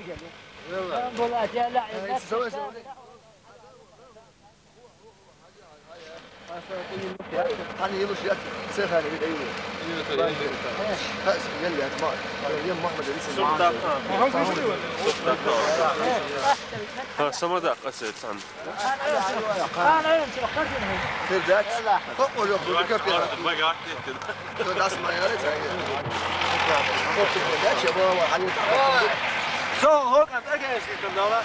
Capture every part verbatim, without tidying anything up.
يلا. الحمد لله، جاء لا، هاي، سوي، سوي. أنا يلوش يا سيخ، أنا بدي أيوه. أيوه، أيوه. بس، يلا، يا جماعة. اليوم محمد لسه شو معاه. بتاع؟ شو بتاع؟ ها، سمدك أسد، سمد. أنا أمشي، خرجني. تردات؟ فوق ولا فوق؟ كيف كده؟ ما قعدت. تردات ما يا ريت. تردات يا بابا، حلو. سو، هو كان أجي يا سيدي، لا، لا.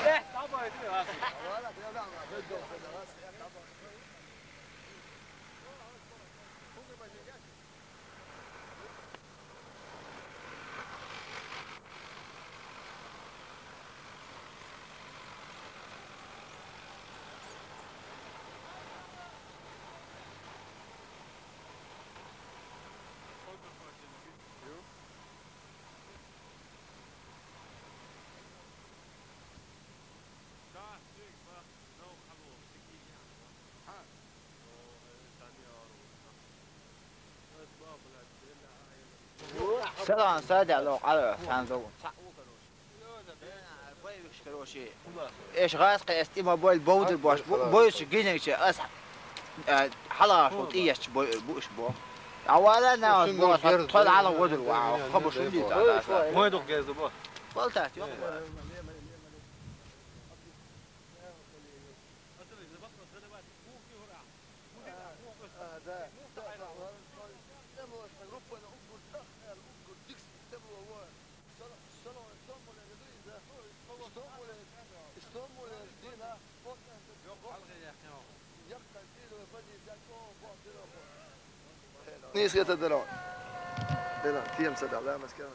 إيه، تعبوا يا دي، يا أخي. سلام سادة لو على سانزو. بويش كروشي. إيش غاز قيس تيما بويل بودر بوش، بو-، بويش جينيش أس. آه، حلا شو تيش بو-، بوش بو. عوالا ناس بو، طول على ودر وعا، خبر شو دي تعالى. ما يدوق جايز بو. فلتات يوم. نيس يتدلون. دلون، تيم سدع، لا مسكين.